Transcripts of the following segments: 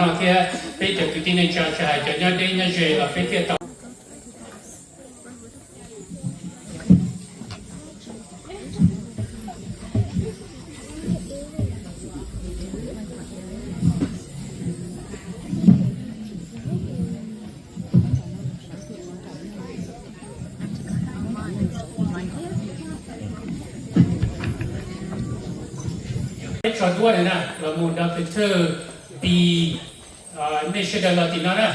no thiab peb cov kwv tij neej tsa, tsis hais cov nyob deb nyob ze los peb thiaj tau. Peb tso duab na, los mus Doctor Thawj Pi, nej sawv daws los tim no na.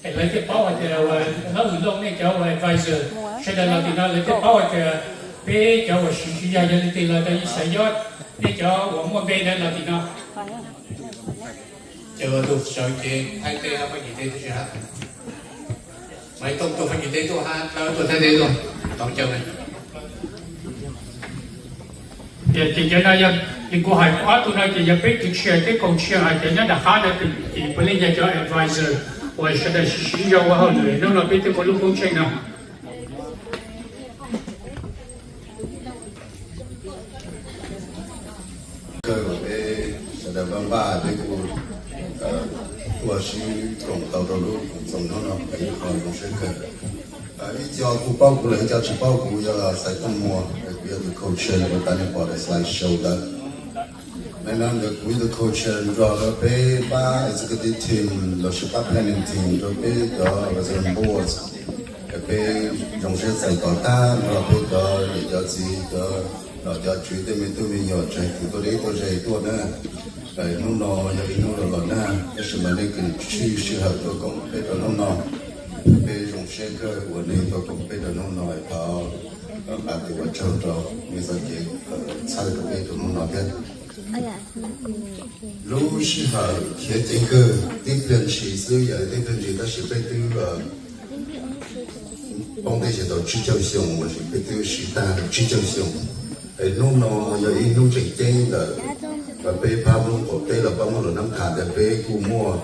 Es lawv thiaj paub hais tias uas hlob Hwm Looj nej cov uas advisor sawv daws los tim no lawv thiaj paub hais tias peb cov uas siv siv zog yog leej twg los rau ib xav yob, nej cov uas muaj npe ntawd los tim no. Ces ua tus sawv cev Thaib teb hab Fab Kis teb tib si hab. Maiv Tooj tuaj Fab Kis teb tuaj hab, Dawb tuaj Thaib teb tuaj, tau caw na. Ces cov no yog, ces kuv hais ob tug no ces yog peb tus chair thiab co-chair hais cov nyob nram qab no, ces puav leej yog cov advisor uas sawv daws siv siv zog ua hauj lwm hnub no peb thiaj muaj lub koob tsheej no. Kawg uas peb sawv daws npaj npaj peb kuj tuaj sib koom tau rau lub koom txoos hnub no, peb kuj zoo siab kawg. Ib co kuj paub kuv lawm, ib co tsis paub kuv, yog Xaiv Tooj Muas, kuv yog tus co-chair, kuv tas nej pom daim slide show ntawd. Ntawm no ntawd kuv yog tus co-chair nrog rau peb pab executive team los sis pab planning team rau peb cov advisory board. Peb zoo siab txais tos tag nrho peb cov niam cov txiv, cov nom cov tswv, tej me tub me nyuam tseem tus tuaj deb tuaj ze tuaj na. Hnub no yog ib hnub los los nag, tab sis mas nej kuj txib sij hawm tuaj koom peb rau hnub no. Peb zoo siab kawg uas nej tuaj koom peb rau hnub no, thov nqa tes ua tsaug rau nej txoj kev txhawb rau peb rau hnub no thiab. Lub sij hawm khiav ceev kawg, tib pliag ntshis xwb, yog tib pliag ntshis tab sis peb twb poob teb chaws tau tsib caug xyoo, los sis peb twb sib tag tau tsib caug xyoo. Es hnub no yog ib hnub tseem ceeb ntawm peb phab Hmoob qaum teb los pab Hmoob Los Nab Qha ntawd, peb kuj muaj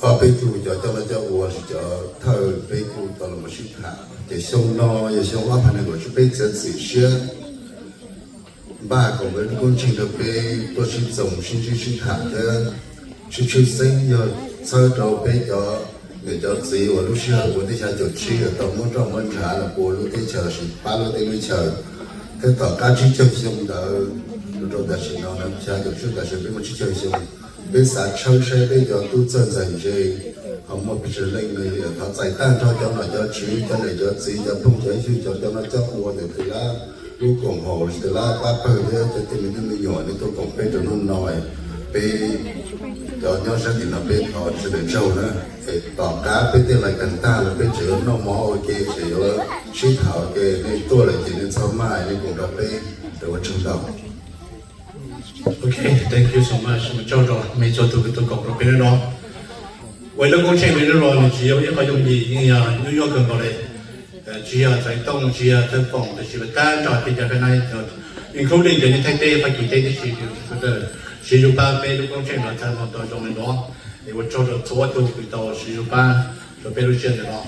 ob peb tug cov coj noj coj ua, cov thawj peb kuj tau los sib tham. Ces xyoo no yog xyoo ob phav nees nkaum tsib, peb txiav txim siab npaj koom peb lub koob tsheej rau peb tuaj sib txoos sib ntsib sib tham thiab. Tshwj xeeb yog txhawb rau peb cov niam cov txiv uas lub sij hawm ua teb xya caum tsib uas tau muab roj muab ntshav los pua lub teb chaws los sis pab lub teb lub chaws, thiab tom qab tsib caug xyoo ntawd los rau tam sim no, xya caum tsib tam sim peb muaj tsib caug xyoo. Peb xav tshawb saib peb cov tub txawj ntxawm ntse ho muaj pes tsawg leej no, yog thov txais tag nrho cov nom cov tswv, cov niam cov txiv, cov phooj cov ywg, cov coj noj coj ua ntawm tus lab lub koom haum los sis tus lab pab pawg thiab cov tej me tub me nyuam nej tuaj koom peb rau hnub no. Peb cov nyob sab tim no peb thov sawv daws tsaug na. Es tom qab peb tej lais kas tag los peb tseem yuav noj mov ua ke, tseem yuav sib tham ua ke, nej tuaj lawm ces nej txhob maj, nej koom rau peb, ua tsaug ntau. Ok, thank you so much, ua tsaug rau nej txhua tus kws tuaj koom rau peb hnub no. Ua lub koob tsheej me hnub no nws tsis yog ib qho yooj yim, yeej yog nyuaj nyuaj kawg nkaus li. Tsis yog Xaiv Tooj, tsis yog Thawj Foom, tab sis mas tag nrho peb cov peb na, including cov nyob Thaib teb, Fab Kis teb tib si, siv zug pab peb lub koob tsheej no txhaj muag tau zoo li no. Es ua tsaug rau txhua tus kws tau siv zug pab rau peb lub sij hawm ntawm no.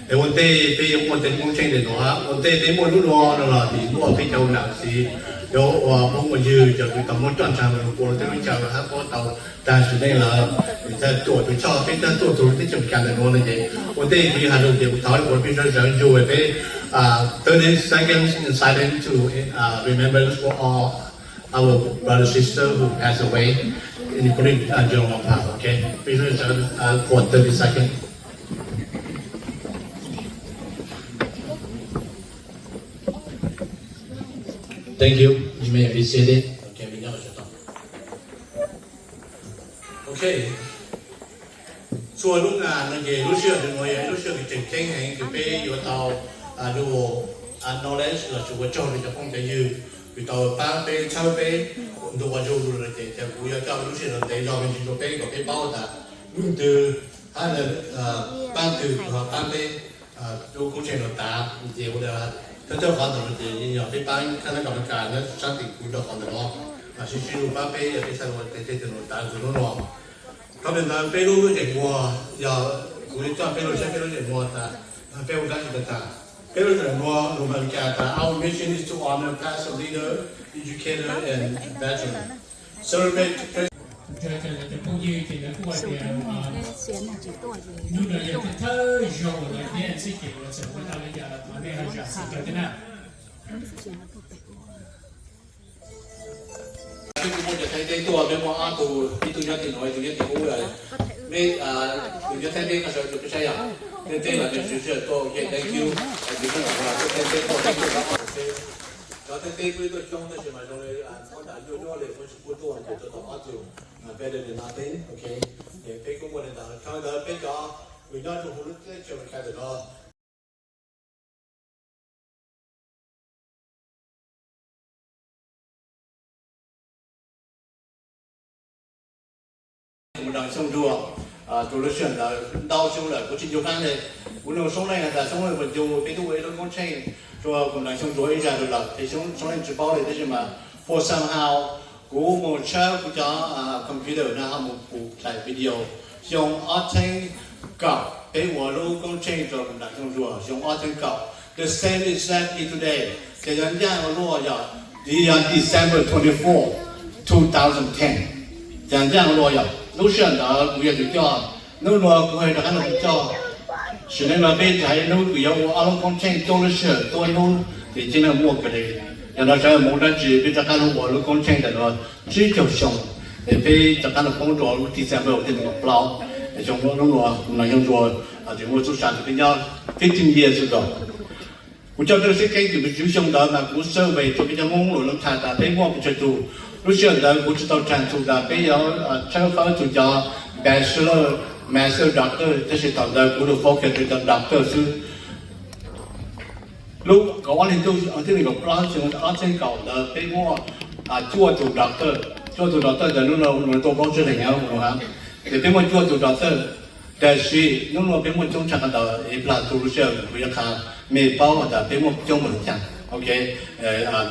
Es ua ntej peb yuav muaj tej lub koob tsheej ntawm no, ua ntej peb muaj lub no no los vim muaj peb cov nam xiv, cov uas Hmoob ua ywg, cov kws tau muab roj ntsha mus pua rau tej lub chaw hab puab tau tag sim neej lawm, txhaj tuaj tus choj peb txhaj tuaj txug teb chaws Amelikas ntawm no no ces ua ntej kuv yuav has lus ces kuv thov ua peb sawv daws nrog peb thirty seconds in silence to remembrance for all our brother sister who passed away, including General Pha, okay? Please stand for thirty seconds. Thank you. You may be seated. Okay, we know what you're talking. Okay. Txhua lub nas no ces lub sij hawm no yog lub sij hawm tseem ceeb heev kws peb yuav tau lu acknowledge los sis ua tsaug rau cov phooj cov ywg kws tau pab peb txhawb peb ntu ua zug lug no ces kuv yuav coj lub sij hawm no ntev zog me ntsis rau peb kom peb paub tas leej twg hab leej twg pab twg ho pab peb lub koob tsheej no tas ces ua thawj thawj qhov ntawm no ces yog peb pab khab nab kam kas nyob sab tim kuv rau qhov ntawm no sib sib zug pab peb yog peb txhaj ua tej tug no tas tus hnub no. Thaum ntawd peb lub zeem muag yog kuv coj peb lug saib peb lub zeem muag tas, peb ua dab tsi tas. Peb lub zeem muag lug Amelikas tas, our mission is to honor past leader, educator and veteran. Celebrate Cov phooj ywg ces lawv kuj hais tias hnub no yog thawj zaug uas lawv neb xib ces ua txawm ua tau li cas los thov nej ho zam txim rau thiab na. Peb kuj muaj cov Thaib teb tuaj, peb muaj ob tug, ib tug nyob tim no, ib tug nyob tim ub lawm. Peb tus nyob Thaib teb koj sawv rau peb saib yom, Thaib teb los nws siv sij hawm tuaj, thank you, Thaib teb tuaj, Thaib teb tuaj, cov Thaib teb kuj tuaj coob tab sis mas zoo li qhov ntawd nyuaj nyuaj li, kuj tsis pub tuaj ces tuaj tau ob tug, better than nothing, ok. Ces peb kuj muaj li ntawd, thaum ntawd peb cov uas nyob rau hauv lub teb chaws Amelikas ntawm no Mus nram Xyooj Ntsuag, tus lub sij hawm ntawd ntau xyoo lawm kuv tsis ncu qab li. Kuv nug Soob Leej has tas Soob Leej puas ncu, peb twb ua ib lub koob tsheej rau kuv nram Xyooj Ntsuag ib zag lawm, ces Soob Leej tsis paub li, tab sis mas for somehow kuv mus tshawb kuv cov computer no ho mus pum daim video xyoo ob txheeb kaum peb ua lub koob tsheej rau kuv nram Xyooj Ntsuag, xyoo ob txheeb kaum, the same exactly today, ces yog ncaaj ua luaj yog, yog December twenty four, two thousand ten, yog ncaaj ua luaj yog lub sij hawm ntawd kuv yog tus coj, hnub no kuv ho rov qab los tus coj. Sim neej no peb txhais hnub kuv yuav ua ob lub koob tsheej tuaj lub sij hawm tuaj hnub ces tseeb leej muaj kawg li. Yog no sawv daws mus dab tsi peb rov qab los ua lub koob tsheej ntawm no tsib caug xyoo, es peb rov qab los poob rau lub December uas tej nees nkaum plaub, xyoo hnub no kuv nram Xyooj Ntsuag tseem muaj txuj sa ntawm peb nyob fifteen years ago. Kuv coj peb lub sib keeb tim tsib xyoo ntawd mas kuv survey rau peb cov Hmoob Luam Nam Thas tas peb muaj pes tsawg tug. Lub sij hawm ntawd kuv tsis tau transfer tas peb yuav tshawb fawb tug cov bachelor, master, doctor, tab sis thaum ntawd kuv tus focus rau cov doctor xwb. Lub kaum ob hli ntuj, txij li kaum plaub xyoo ob txheeb kaum ntawd peb muaj cuaj tus doctor, cuaj tus doctor ntawd lub no tuaj plaub tsib leeg nyob no ha, ces peb muaj cuaj tus doctor. Tab sis hnub no peb muaj coob tshaj qhov ntawd, ib plag tug lub sij hawm kuv yuav qha mej paub has tas peb muaj coob npaum li cas, ok.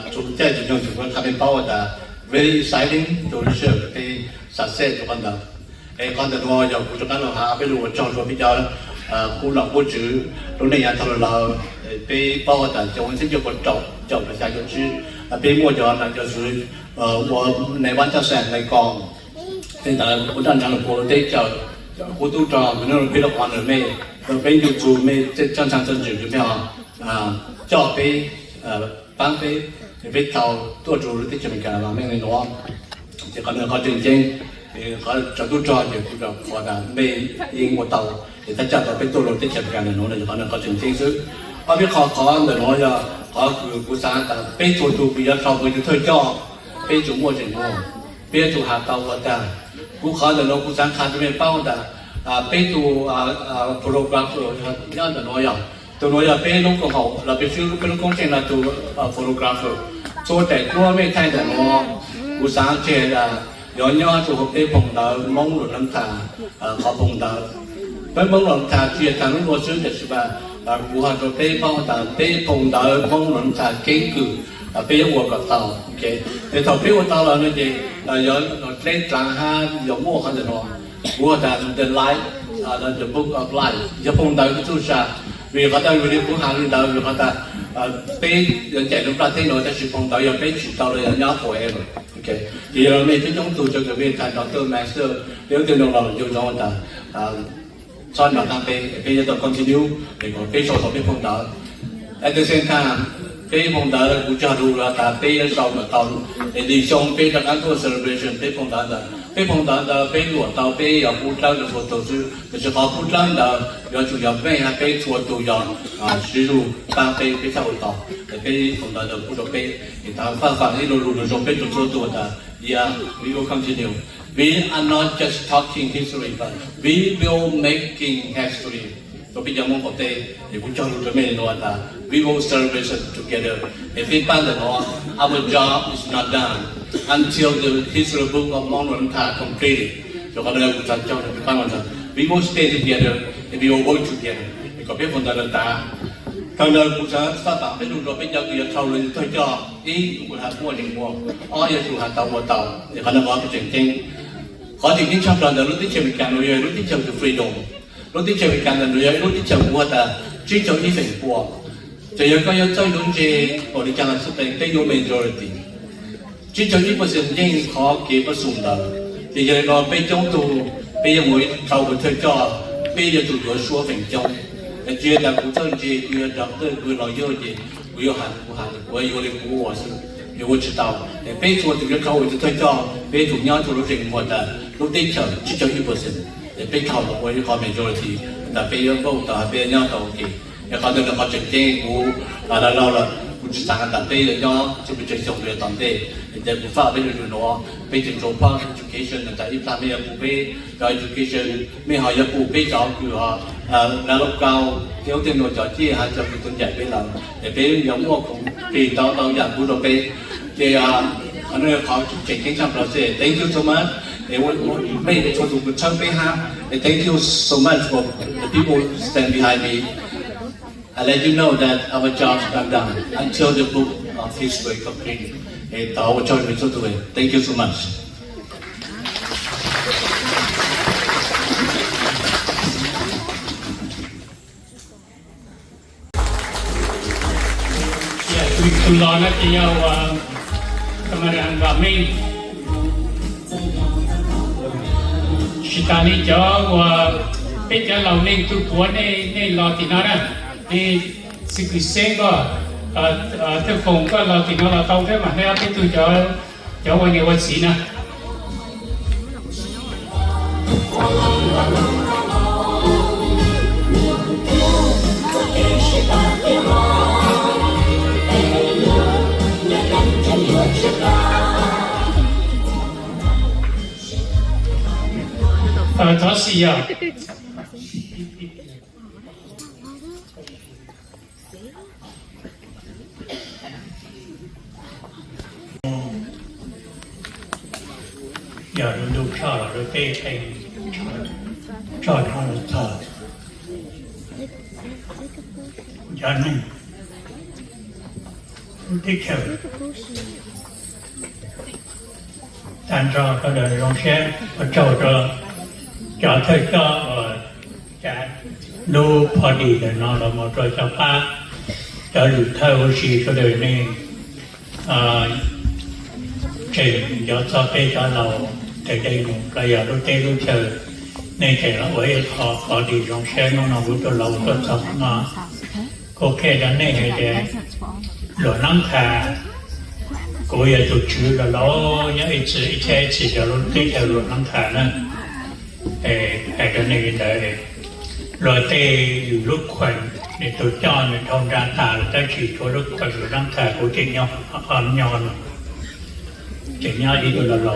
Txhua caij tsis nyoog tsis kuv qha mej paub has tas very exciting tug lub sij hawm peb success rau qhov ntawd. Es qhov ntawm no yog kuv rov qab los has peb lus ua tsaug rau peb cov qub nom qub tswv lub neej yav tag los lawm. Peb paub has tas xyoo ib txhiab cuaj puas rau caum rau xya caum tsib, peb muaj cov nam cov txwv ua nais vab caj xeem nais kos, tej ntawd kuv daj ntsha los puav lub teb chaws, kuv tub rog kuv nyob peb lub qhov ntawm mej, peb ncu txug mej txhaj ntsha txhaj ntswm rau mej ho coj peb, paab peb, peb tau tuaj rau lub teb chaws Amelikas los mej li no. Ces qhov no qhov tseem ceeb, qhov tsaws tub rog ces kuv qhov tas mej yeej ua tau, es thaj tsam tau peb tuaj rau teb chaws Amelikas ntawm no, qhov no qhov tseem ceeb xwb. Ob peb qho qhov ntawm no yog qhov kws kuv xaav tas peb txhua tug kws yuav sau kws yug thawj coj, peb tsuas muaj tseem muaj, peb yuav tsum has tau ua tag. Kuv qhov ntawm no kuv xaav qha rau mej paub tas peb tug photographer nyob ntawm no yog, tus no yog peb lub koom haum los peb swb peb lub koob tsheej no tus photographer. Txhua daim duab mej thaij ntawm no, kuv xaav tseg tas yuav nyob rau peb phoo ntawv Moob Luam Nam Thas, qhov phoo ntawv. Peb Moob Luam Nam Thas tsis yog tag lub no xwb tab sis mas kuv ho rau peb paub tas peb phoo ntawv Moob Luam Nam Thas keeb kwm peb yuav ua kom tau. Es thaum peb ua tau lawm no ces yog dleb dlaav hab yog muaj qhov ntawm no, kuv has tas the life, the book of life, yog phoo ntawv kws txuj sa. Vim qhov tas vim li kuv has li ntawd vim qhov tas peb yuav ncaim lub nplaj teb no tab sis phoo ntawv yog peb tsim tau los yog nyob forever. Ces yog mej coob coob tug cov kws mej thaij doctor, master, peb ua tej no los ncu zoo tas txhob nco qab peb, peb yuav tau continue es kom peb sau tau peb phoo ntawv. At the same time, peb phoo ntawv kuv cog lus tas peb yuav sau kom tau, es nti xyoo peb rov qab tuaj celebration peb phoo ntawv ntawd. Peb phoo ntawv ntawd peb luam tau peb yuav pub dlawb rau txhua tug xwb, tab sis qhov pub dlawb ntawd yuav tsum yog mej hab peb txhua tug yog siv zug paab peb, peb txhaj ua tau. Es peb phoo ntawv ntawd pub rau peb, es tas faj fam ib lo lus zoo peb rau txhua tug tas, yeah, we will continue. We are not just talking history, but we will making history. Rau peb cov Moob qaum teb, es kuv cog lus rau mej no tas we will celebration together. Es peb pab ntawm no, our job is not done until the history book of Hmong Luam Nam Thas completed. Rau qhov no kuv xaav cog lus rau peb pab no tas we will stay together and we will work together, es kom peb phoo ntawv ntawd tas. Thaum ntawd kuv xaav faj fam peb lug rau peb cov kws yuav dhau los yug thawj coj, ib, kuv has muaj tseem muaj, ob, yuav tsum has tau ua tau, es qhov no qhov tseem ceeb. Qhov tseem ceeb tshaj plaws ntawm lub teb chaws Amelikas no yog lub teb chaws kws freedom. Lub teb chaws Amelikas ntawm no yog ib lub teb chaws kuv has tas tsib caug ib feem pua, txawm yog koj yuav txawj yuav ntse npaum li cas los xij peem peb yuav majority. Tsib caug ib percent yeej qhov kev pab xum ntawd. Ces yog li no peb coob tug, peb yuav mus ib qhov ua thawj coj, peb yuav tsum yuav suab feem coob. Tsis yog tias kuv txawj ntse, kuv yog doctor, kuv yog lawyer ces kuv yuav hais li kuv hais, kuv yuav ua li kuv ua xwb, yuav ua tsis tau. Es peb txhua tus yuav tau ua tus thawj coj, peb tsum nyob rau lub zeem muag tas lub teb chaws tsib caug ib percent, es peb tau los ua ib qho majority, tas peb yuav vote tau, peb yuav nyob tau ua ke. Es qhov ntawd yog qhov tseem ceeb, kuv laus laus lawm, kuv tsis xav tas peb yuav nyob tsis pes tsawg xyoo rau tom ntej. Es kuv faj peb lus nuav, peb tseem tsum pass education, tas ib plag mej yuav pum peb cov education, mej ho yuav pum peb cov kws ho lav lub kau, thiab ub tej nuav cov ciaj hab cov kws tuaj ncaim peb lawm, es peb yuav muaj khoom plig ntau ntau yam kub rau peb. Ces qhov nuav yog qhov tseem ceeb tshaj plaws xwb. Thank you so much. Mej txhua tus kws txhawb peb hab, thank you so much for the people stand behind me. I let you know that our job's not done until the book of history complete. Thov ua tsaug rau txhua tus. Thank you so much. Tus los no ces yog ua Kamas Vam Meej. Tsis tas li cov uas peb cov laus neeg tug puav nej los tim no na, li Xib Kws Xeeb koj, Thawj Foom koj los tim no los tau thiab mas nej ob peb tug cov ua niam ua txiv na. Thov xis yog yog lub ntuj tshoj los lub teb qee, tshoj tshoj los txog cov neeg lub teb chaws. Tag nrho sawv daws zoo siab ua tsaug rau cov thawj coj uas lub party ntawm no los mus rau cov pab, cov lwm thawj huv si sawv daws nej tseem nco txog peb cov laus thaum ntej mus los yog lub teb lub chaw, nej tseem los ua ib qho party zoo siab hnub no kuv tuaj los tuaj txog no. Kuv qhia rau nej hais tias Luam Nab Thas, kuv yog tus tswv los laus nyob ib txhis ib txhis rau lub teb chaws Luam Nab Thas na. Hais rau nej li ntawd, luag tej yus lub khuem nws tus coj nws dhau nra tas lawm tab sis tshuav lub khuem Luam Nab Thas kuv tseem nyob, nyob no, tseem nyob ib tug laus laus.